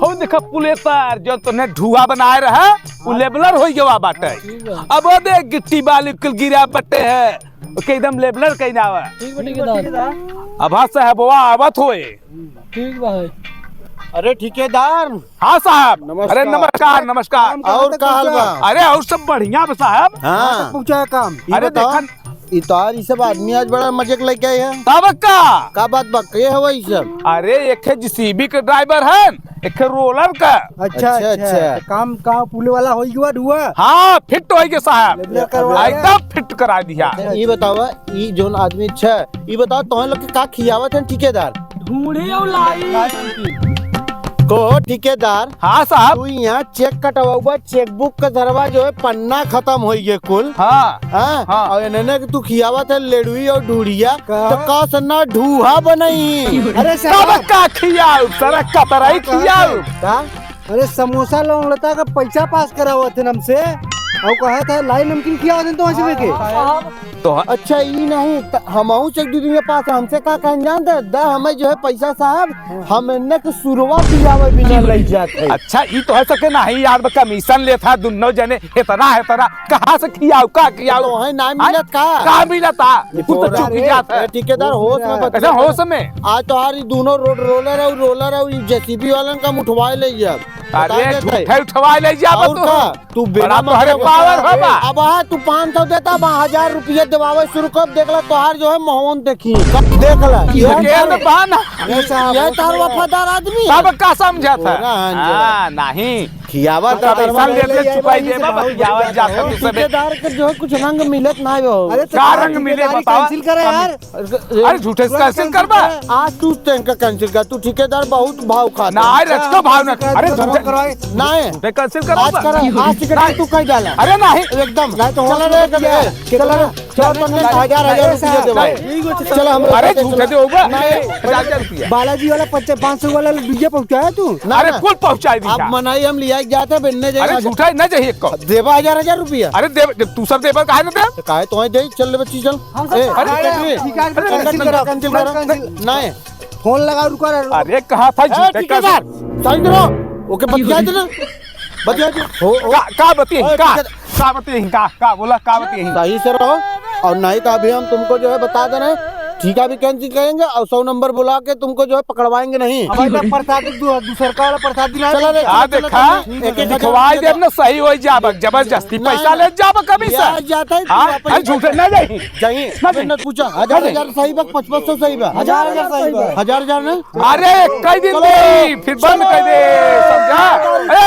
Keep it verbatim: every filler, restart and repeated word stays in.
वो देखा पुलेतार, जो तोने ढुआ बनाए रहा, वो लेबलर होइ गवा बाटे। ठीक बा। अब वो देख गिट्टी बालू कुल गिरा बटे है, ओके एकदम लेबलर कहीं ना आवा। ठीक बा ठेकेदार। अब हाँ साहब, वो आवत होए। ठीक बा है। अरे ठेकेदार। हाँ साहब। नमस्कार। अरे नमस्कार, नमस्कार। काम कहाँ और तक का हाल पहुँचा? बा? अरे और सब बढ़िया बा साहब। हाँ। कहाँ तक पहुँचा है काम? ई अरे बताओ, देखन। ई तोहार ई सब आदमी आज बड़ा मजे के लेके आए हैं। तब का? का बात बा? के हवा ई सब? अरे एक है जेसीबी के ड्राइवर है, एक है रोलर का। अच्छा, अच्छा, अच्छा। अच्छा। तो काम का पुल वाला होइ गवा ढुआ? हाँ, फिट होइ गए साहब। लेबलर करवा आ, एकदम फिट करा दिया। अच्छा, ई बतावा, ई जोन आदमी छे, ई बताओ, तोहन लोग के का खियावत हैं ठेकेदार? ढूंढी और लाई। कहो ठेकेदार। हाँ साहब। तू यहाँ चेक कटवाउबा, चेकबुक का धरवा जो है पन्ना खत्म होइ गए कुल। हाँ। हाँ? हाँ। और इन्हें कि तू खियावत है लेड़ुई और ढूढ़िया, का? तो का सन्ना ढूहा बनई? अरे साहब। तब का खियाउ, सर कतराई का खियाउ। का? अरे समोसा लौंगलता का पैसा पास करावत है हमसे, और कहा था लाई नमकीन खियावत है तो हंसबे के। तो ह- अच्छा, ई नहीं, त-, हमहू से एक दू दिन के पास हमसे का कहन जानते हैं? द हमें जो है पैसा साहब, हम इन्ने के सुरवा पियावे बिना लई जात है। अच्छा, ई तो है सके नहीं यार, कमीशन लेत है दुन्नो जने, इतना है इतना, कहाँ से खियाउ, का खियाउ? तो है ना आय? मिलत का? का मिलत आ? तू तो चुप ही जात है। ए, ठेकेदार, होश में बतिया। अच्छा, होश में? आज तोहार ई दोनों रोड रोलर है, रोलर है, ई जेसीबी वालन का हम उठवाए ले जाब। अरे, बता देते। झूठे उठवाए ले जाब और तू। का? तू बिना बड़ा तोहरे मतलब पावर के हो बा। अब हाँ, तू पाँच सौ देता बा, हजार रुपये देवावे शुरू कर, देख ला, तोहार जो है मोहन देखी। देख ला, ये ये तार, बा ना। ये, ये तार वफादार आदमी है। तब का समझा था? पूरा हाँ, हाँ, नहीं। खियावा तो तो पैसा तार लेते वफादार चुकाई आदमी देबा, से बहुत बतियावत जात है तू सबे। ठेकेदार के जो है कुछ रंग मिलत ना हो। अरे तो का रंग मिले ठेकेदारी बतावा? Cancel करे यार। अरे, अरे, झूठे से तुरंत कैंसिल cancel करबा? करे। आज तू तंग का कैंसिल कर, तू ठेकेदार बहुत भाव खाता ना, है। आज रचको भाव ना। अरे, झूठे करवाए। नहीं। झूठे कैंसिल करबा? आज कर, आज टिकट नहीं। तू कह डाला। अरे, नहीं। एकदम। नहीं तो चला होश रे, में कर, बतिया। ए, चला रे। चला, चला, नहीं, हजार, हजार नहीं, रुपया देवा। नहीं। चला, हम अरे, झूठे दे होगा। नहीं। हजार, हजार रुपया। बालाजी वाला पच्चीस, पाँच सौ वाला लड्डू पहुँचाया तू? ना, अरे, ना। कुल पहुँचाई दी आप है। मनाई, हम लिया के जाते, बिन्ने जाए अरे, हजार। झूठा ही ना चाहिए को। देवा हजार, हजार रुपया। अरे, देव, तू सब देवा काहे ना दे? तो काहे तो दे, चल ले बच्ची, चल। हम सब ए, अरे, अरे, अरे, ठीक है, अरे, cancel करो, cancel करो। Cancel। नहीं। फोन लगा, रुको रे। अरे, कहाँ था ए, झूठे का ठेकेदार, सही करो। ओके, बतिया दे ना। बतिया दे। हो, हो। का, का बतिया, ए, का? ठेकेदार। का बतिया, का, का बोला, का बतिया? सही से रहो, और नहीं तो अभी हम तुमको जो है बता दे रहे हैं, ठीका भी cancel करेंगे और सौ नंबर बुला के तुमको जो है पकड़वाएंगे नहीं। अब इधर प्रसाद दू-, दूसर का वाला प्रसाद दिला चला रे, दे। चला, आ चला, देखा, चला, एक, एक एक हजार दिखवाई रुपया देब दो। ना, सही हो जाबक, जबरदस्ती नहीं, पैसा नहीं। ले जाबक कभी से। ब्याज जाता है, तू हाँ? वापस अरे झूठे ना जाई। जाइए, ना जाई। मन्नत पूछा, हजार, ना जाई। हजार सही बा, पचपन सौ सही बा। हजार, हजार सही बा। हजार, हजार ना? अरे, कई दिन चलो। दी, फिर बंद कर दे, समझा? ए!